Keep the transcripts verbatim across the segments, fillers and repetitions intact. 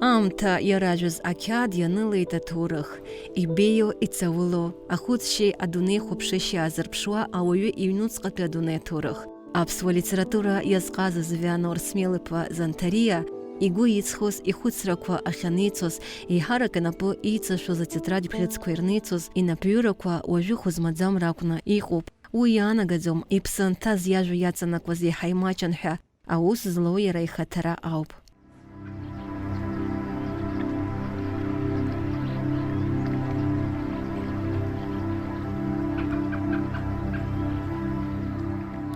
Аамҭа иаражәыз ақьаад ианылеит аҭоурых, ибеиоу, иҵаулоу, ахәыцшьеи адунеи хәаԥшышьа аазырԥшуа ауаҩы иҩнуҵҟатәи адунеи аҭоурых. Аԥсуа литература иазҟазаз Вианор Смел-иԥа Занҭариа игәы иҵхоз, ихәыцрақәа ахьаницоз, еиҳарак инапы иҵашәоз атетрадь бӷьыцқәа ирницоз инапҩырақәа уажәы хәызмаӡам ракәны иҟоуп. Уи иаанагаӡом, иԥсы анҭаз иажәа иаҵанакуаз еиҳа имаҷын ҳәа. Аус злоу иара ихаҭара ауп.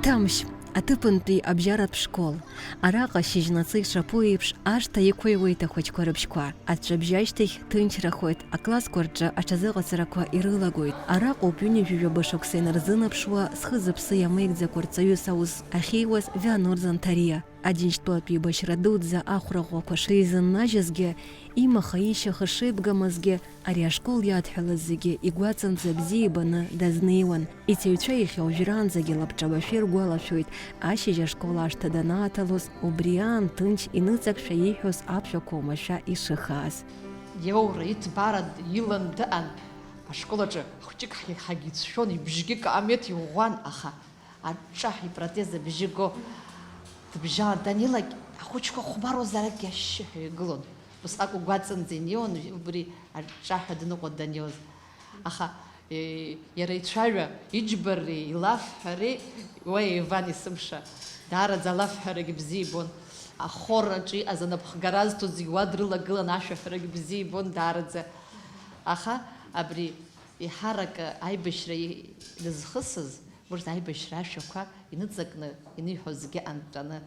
Ҭамшь, аҭыԥантәи абжьаратә школ. Араҟа шьыжьнацы ишаԥу еиԥш, ашҭа иқәыҩуеит ахәыҷқәа рыбжьқәа. Аҵәҵәабжьы ашьҭахь ҭынчрахоит, аклассқәа рҿы аҽазыҟаҵарақәа ирылагоит. Араҟоуп ҩынҩажәи жәаба шықәса инарзынаԥшуа, зхы-зыԥсы иамеигӡакәа рҵаҩыс аус ахьиуаз Вианор Занҭариа. Аџьынџьтәылатә еибашьра дуӡӡа ахәра ӷәӷәақәа шеизыннажьызгьы, имаха-ишьаха шеибгамызгьы, ари ашкол иадҳәалаз зегьы игәаҵанӡа бзиа ибаны дазнеиуан. Ицаҩцәа иахьа уажәраанӡагьы лабҿабашәа иргәалашәоит ашьыжь ашкол ашҭа данааҭалоз, убри аан ҭынч иныҵакшәа ииҳәоз аԥхьақәа оумашәа ишыхааз. Иоура, иҭбаара илан дыҟан. Ашкол аҿы хәҷык ҳа-, ҳагьицәшәон, ибжьгьы каамеҭ иӷәӷәан, аха аҿҿаҳәа ипротез абжьы го дыбжьалан данилак, ахәыҷқәа хәмаруазаргьы ашьшьыҳәа игылон. Усҟак угәаҵанӡа инеиуан убри аҿҿаҳәа дныҟәо даниоз. Аха, е, иара ицәаҩа, иџьбарреи, илафҳәареи, уа Иван есымша, даараӡа алафҳәарагьы бзиа ибон. Ахор аҿы иҟаз анапхгара азҭоз зегь уа дрылагылан, ашәаҳәарагьы бзиа ибон даараӡа. Аха абри еиҳарак аибашьра и-, дызхысыз, Урҭ аибашьра ашәақәа иныҵакны иныҳәозгьы антәаны,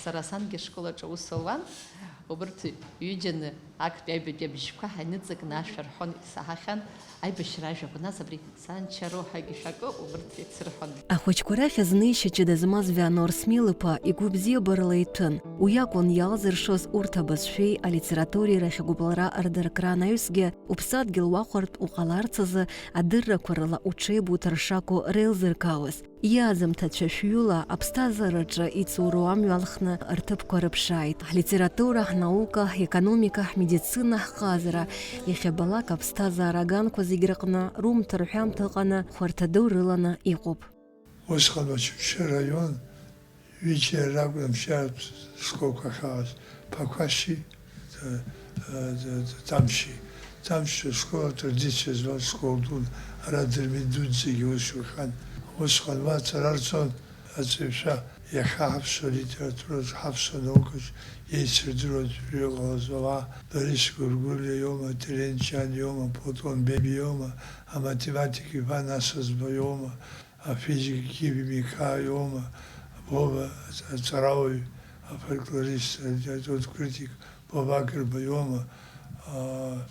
сара сангьы ашкол аҿы аус луан, убырҭ ҩыџьаны актәи аҩбатәи абжьқәа ҳаиныҵакны ашәа рҳәон, исаҳахьан аибашьра ажәақәа, нас абри санчароу ҳәагьы шәакы убырҭ еицырҳәон. Ахәыҷқәа рахь азнеишьа ҷыда змаз Вианор Смел-иԥа игәы бзиабарала иҭәын. Уи акәын иалзыршоз урҭ абызшәеи алитературеи рахь агәыбылра рдыркра анаҩсгьы, уԥсадгьыл уахәартә уҟаларц азы адыррақәа рыла уҽеибуҭар шакәу реилзыркаауаз. Иаазымҭацәа шәҩыла аԥсҭазаараҿы иҵоуру амҩа алхны рҭыԥқәа рыԥшааит. Ҳлитература, ҳнаука, ҳекономика, ҳмедицина, ҳҟазара, иахьабалак аԥсҭазаара аганқәа зегь рыҟны румҭа рҳәамҭа ыҟаны хәарҭа ду рыланы иҟоуп. Усҟан Очамчы араион ҩыџьа ракәын абжьаратә школқәа ахьаауаз, Ԥақәашьи, т-, т-, т-, Ҭамшьи. Ҭамшьи ашкол атрадициа змаз школ дун, ара Дырмит дуӡӡагьы ус иуҳәан. Усҟан уа ацара рҵон аҵаҩцәа, иахьа ҳаԥсуа литератураҿ, ҳаԥсуа наукаҿ еицырдыруа аӡәырҩы иҟалаз ауаа, Борис Гәыргәлиа иоума, Терент Ҷан иоума, Платон Бебиа иоума, аматематик Иван Асаӡба иоума, афизик Гиви Миха иоума, Вова аҵ-, аҵарауаҩ, афольклорист, алитературатә критик Вова Агрба иоума, а,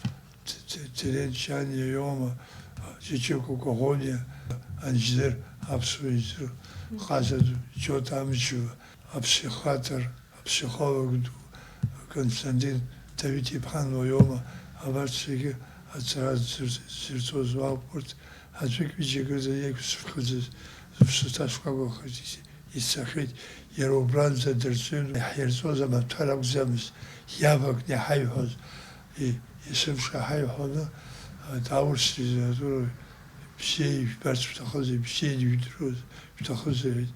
Т-, Т-, Терент Ҷаниа иоума, а, Ҷыҷыкәа Коӷониа, Анџьныр аԥсуа иӡырҩ, ҟаза ду Џьота Амҷыба, аԥсихиатр, аԥсихолог ду Константин Давид-иԥа Ануа иоума, абарҭ зегьы аҵара ззыр-, ззырҵоз уаауп урҭ. Аӡәык-ҩыџьак рзы еиқәзыԥхьаӡаз зыԥсы ҭазкәакәахаз ицахьеит, иара убранӡа дырҵаҩын, иаҳирҵоз амаҭәар акәӡамызт, иавакны иҳаиҳәоз, и-, есымша иҳаиҳәоны, а, аурыс литература бзиа ижәбарц шәҭахызеи, бзиа ижәдыруаз шәҭахызеи ҳәа,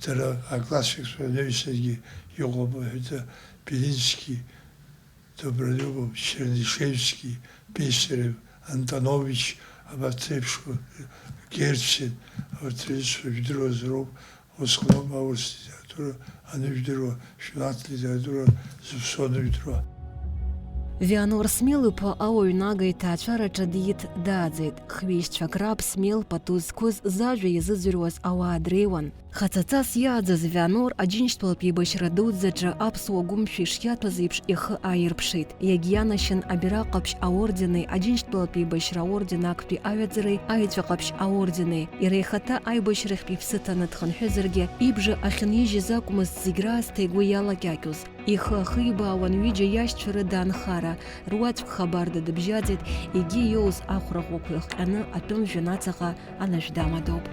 дара аклассикцәа рнаҩсангьы иҟоуп, ҳәа, Белински, Добролюбов, Чернышевски, Писарев, Антонович, абарҭ реиԥшқәа, Герцен, абарҭ рҩызцәа жәдыруазароуп, усҟаноуп аурыс литература анышәдыруа, шәмаҭ литература зыԥсоу анышәдыруа. Вианор Смел-иԥа ауаҩнага иҭаацәараҿы диит, дааӡеит, хҩеишьцәак раб Смел пату зқәыз зажәа иазыӡырҩуаз ауаа дреиуан. Хаҵаҵас иааӡаз Вианор Аџьынџьтәылатә еибашьра дуӡӡаҿы аԥсуа гәымшәа ишиаҭәаз еиԥш ихы ааирԥшит. Иагьианашьан абираҟ ҟаԥшь аордени, Аџьынџьтәылатә еибашьра аорден актәи аҩаӡареи аеҵәа ҟаԥшь аордени. Иара ихаҭа аибашьрахьтә иԥсы ҭаны дхынҳәызаргьы, ибжа ахьынижьыз акәмызт зегь раасҭа игәы иалакьакьоз. Ихы ахибаауан ҩыџьа иашьцәа рыда анхара, руаӡәк хабарда дыбжьаӡит, егьи иоуз ахәра ӷәӷәақәа ихҟьаны атәым жәҩан аҵаҟа анажә дамадоуп.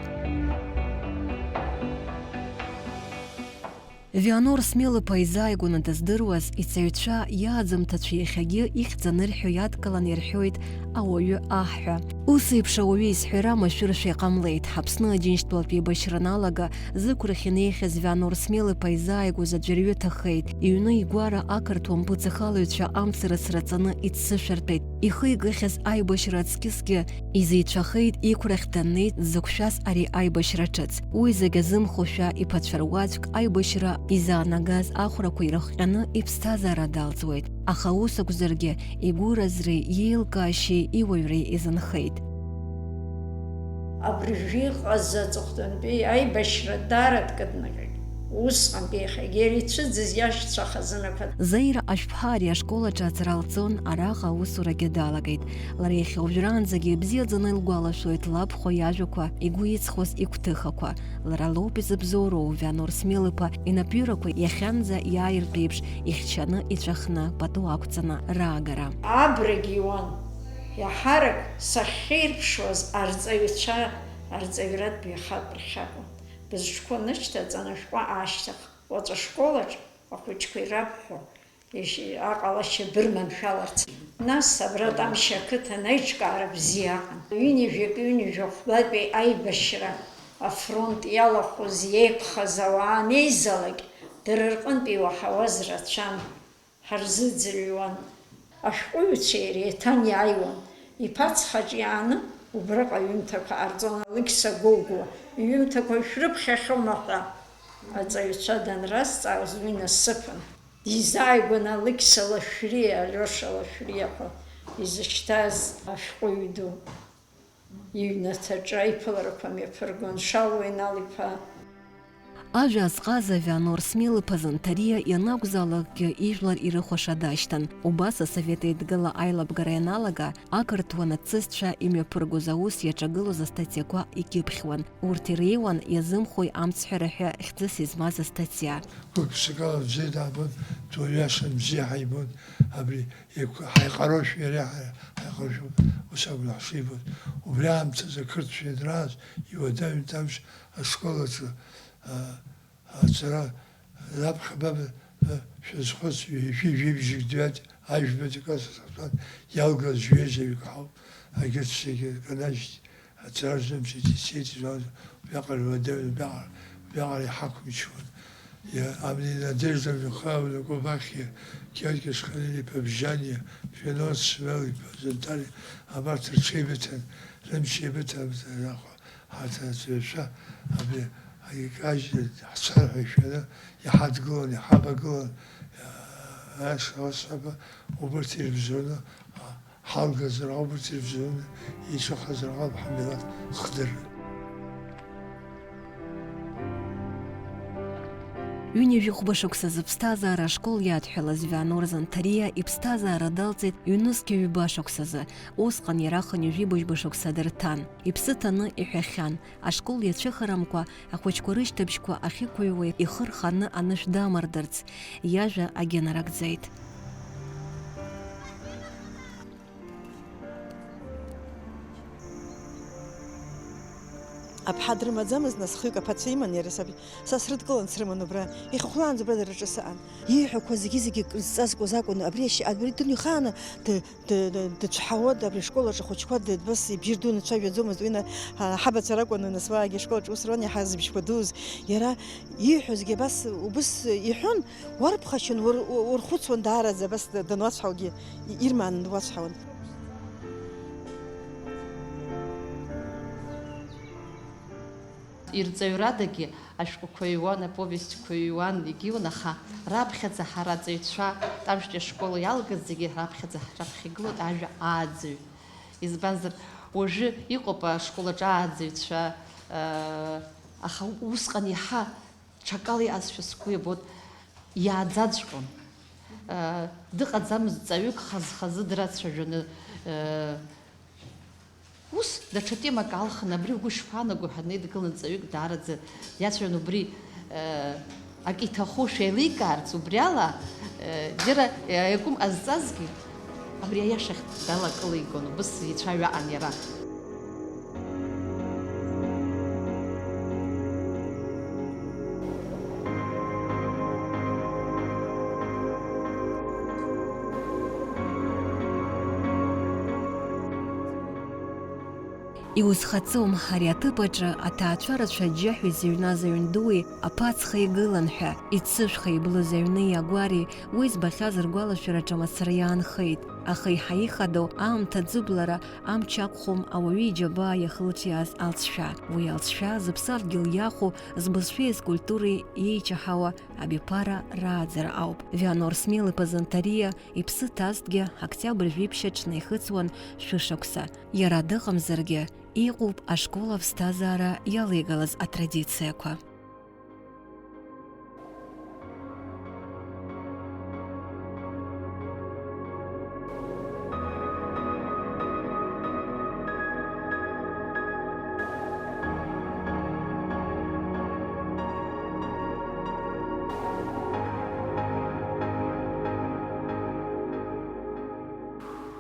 Вианор Смел-иԥа изааигәаны дыздыруаз, иҵаҩцәа, иааӡамҭацәа иахьагьы ихьӡ анырҳәо иадкыланы ирҳәоит ауаҩы аҳ ҳәа. Ус еиԥш ауаҩы изҳәара машәыршәа иҟамлеит. Ҳаԥсны Аџьынџьтәылатә еибашьра аналага, зықәрахь инеихьаз Вианор Смел-иԥа изааигәаз аӡәырҩы ҭахеит. Иҩны игәара ақырҭуа мпыҵахалаҩцәа амца рацраҵаны иццышәыртәеит. Ихы игыхьаз аибашьра аҵкьысгьы изеицәахеит, иқәрахь даннеи дзықәшәаз ари аибашьра ҿыц. Уи зегь азымхошәа, иԥацәа руаӡәк аибашьра изаанагаз ахәрақәа ирыхҟьаны иԥсҭазаара далҵуеит. Аха ус акәзаргьы, игәыразреи иеилкаашьеи иуаҩреи изынхеит. Абыржәы иҟаз аҵыхәтәантәи аибашьра даара дкыднаҟьеит. Усҟантәи иахьагьы иара ицәыӡыз иашьцәа хазынақәа. Заира Ашәԥҳа ари ашкол аҿы аҵара лҵон, араҟа аусурагьы далагеит. Лара иахьа уажәраанӡагьы ибзиаӡаны илгәалашәоит лабхәа иажәақәа, игәы иҵхоз игәҭыхақәа. Лара лоуп изыбзоуроу, Вианор Смел-иԥа инапҩырақәа иахьанӡа иааиртә еиԥш ихьчаны, иҵәахны, пату ақәҵаны раагара. Абрагь иуан, иаҳарак сахьхьеирԥшуаз арҵаҩцәа, арҵаҩратә ҩахатә рхьакәын. Бызҿқәа нышьҭаҵан ашәҟәы аашьҭых, уаҵәы ашколаҿ ахәыҷқәа ирабҳәо, ишьи-, аҟалашьа бырманшәаларц. Нас абра Тамшьа ақыҭан аиҿкаара бзиа аҟан. Ҩынҩажәак, ҩынҩажәа хәбатәи аибашьра афронт иалахәыз, иеиқәхаз ауаа анеизалак, дара рҟынтә иуаҳауаз рацәан. Ҳарзыӡырҩуан. Ашәҟәыҩҩцәа иара еиҭан иааиуан. Иԥацхаҿ иааны убраҟа аҩымҭақәа ҟарҵон Алықьса Гогәуа. Иҩымҭақәа шәрыԥхьахьоума ҳәа аҵаҩцәа данразҵаауаз уи насыԥын. Дизааигәан Алықьса Лашәриа, Алиоша Лашәриа ҳәа изышьҭаз ашәҟәыҩҩы ду. Иҩнаҭаҿы аиԥыларақәа мҩаԥыргон Шалуа Инал-иԥа. Ажәа азҟаза Вианор Смел-иԥа Занҭариа ианакәзаалакгьы ижәлар ирыхәаша дашьҭан. Убас Асовет Еидгыла аилабгара ианалага, ақырҭуа нацистцәа имҩаԥыргоз аус иаҿагылоз астатиақәа икьыԥхьуан. Урҭ иреиуан Иазымхои амцҳәара ҳәа хьӡыс измаз астатиа. Гәык-ԥсыкала бзиа даабон, дуаҩашан, бзиа ҳаибон, абри еиқә-, ҳаиҟароушәа иара ҳа-, ҳаиҟароушәа ус акәын ҳшибоз. Убри аамҭазы ақырҭцәа ианрааз, иуадаҩын Тамшь ашкол аҿы, а, аҵара раԥхьа баба, а, шәазхәыц, ҩажәи жәибжьык дҩаҵ, ажәба дкасас аҭак иалгаз жәеизаҩык ҳауп, агьырҭ зегьы рканажьит. Аҵара рзымчит, ицеит, избанзар, убриаҟара иуадаҩын, убриаҟара, убриаҟара иҳақәымчуан. Иа-, Амни Надежда Михайловна Кобахиа, Георги Шхалиа-иԥа Бжьаниа, Фенон Смел-иԥа Занҭариа, абарҭ рҽеибыҭан, рымч еибыҭан, ҳарҭ аҵаҩцәа абри икажьны ҳцар ҳәа ишәаны иҳадгылон, иҳабагылон, аиаша уасҳәап, убарҭ ирыбзоуроуп, ҳалгазар ауп, урҭ ирыбзоуроуп, еицәахазар ауп ҳмилаҭ хдырра. Ҩынҩажәи хәба шықәса зыԥсҭазаара ашкол иадҳәалаз Вианор Занҭариа иԥсҭазаара далҵит ҩнызқьи ҩба шықәсазы, усҟан иара хынҩажәи быжьба шықәса дырҭан. Иԥсы ҭаны иҳәахьан, ашкол иацәыхарамкәа, ахәыҷқәа рышьҭыбжьқәа ахьықәыҩуа ихы рханы анышә дамардырц, иажәа агьынарыгӡеит. Аԥҳа дрымаӡамызт, нас, хҩык аԥацәа иман иара саб-, са срыдкылан срыман убра. Ихыхәлаанӡа убра дара рҿы сыҟан. Ииҳәақәо зегьы-зегьы крызҵазкуаз акәын. Абри ашьа-, абри дырҩхааны д-, д-, д-, дыцәҳауан, абри ашкол аҿы ахәыҷқәа д-, дбас ибжьы рдуны дцәажәаӡомызт. Уи на-, ҳа-, ҳабацәа ракәын, нас уаагьы ашкол аҿы ус руан, иаҳа зыбжьқәа дуз. Иара ииҳәозгьы абас, убыс иҳәон, уарԥхашьон, уар-, у-, урхәыцуан даараӡа, абас д-, дануацәҳаугьы, и-, ирмаанын дуацәҳауан. Ирҵаҩрадагьы ашәҟәқәа ҩуан, аповестьқәа ҩуан, егьиуан, аха раԥхьаӡа ҳара аҵаҩцәа Тамшьтәи ашкол иалгаз зегьы раԥхьаӡа ҳраԥхьа игылоит ажәа ааӡаҩ. Избанзар, уажәы иҟоуп ашкол аҿы ааӡаҩцәа, э, аха усҟан иаҳа ҽакала иҟазшәа сгәы иабоит, иааӡаҵәҟьон. Э, дыҟаӡамызт ҵаҩык хаз-хазы драцәажәаны, э, Ус, даҽа темак алхын, абри угәы ишԥаанаго ҳәа днеидгылан ҵаҩык даараӡа диацәажәон, убри, э, акы иҭаху шәеиликаарц, убри ала, э, џьара, э, иакәым ҟазҵазгьы, абри аиашахь далакылигон, убыс ицәаҩаҟан иара. Иузхаҵом, ари аҭыԥ аҿы аҭаацәа рацәа аџьаҳәа изыҩназ аҩн дуи аԥацха игылан ҳәа, иццышәха иблыз аҩни агәари уи збахьаз ргәалашәараҿы мацара иаанхеит. Аха еиҳа ихадоу аамҭа аӡыблара амч акәхом ауаҩы иџьабаа иахылҿиааз алҵшәа. Уи алҵшәа зыԥсадгьыл иахәо, збызшәеи зкультуреи еиҷаҳауа абиԥара рааӡара ауп. Вианор Смел-иԥа Занҭариа иԥсы ҭазҭгьы октиабр жәиԥшь аҽны ихыҵуан шәышықәса. Иара дыҟамзаргьы, иҟоуп ашкол аԥсҭазаара иалеигалаз атрадициақәа.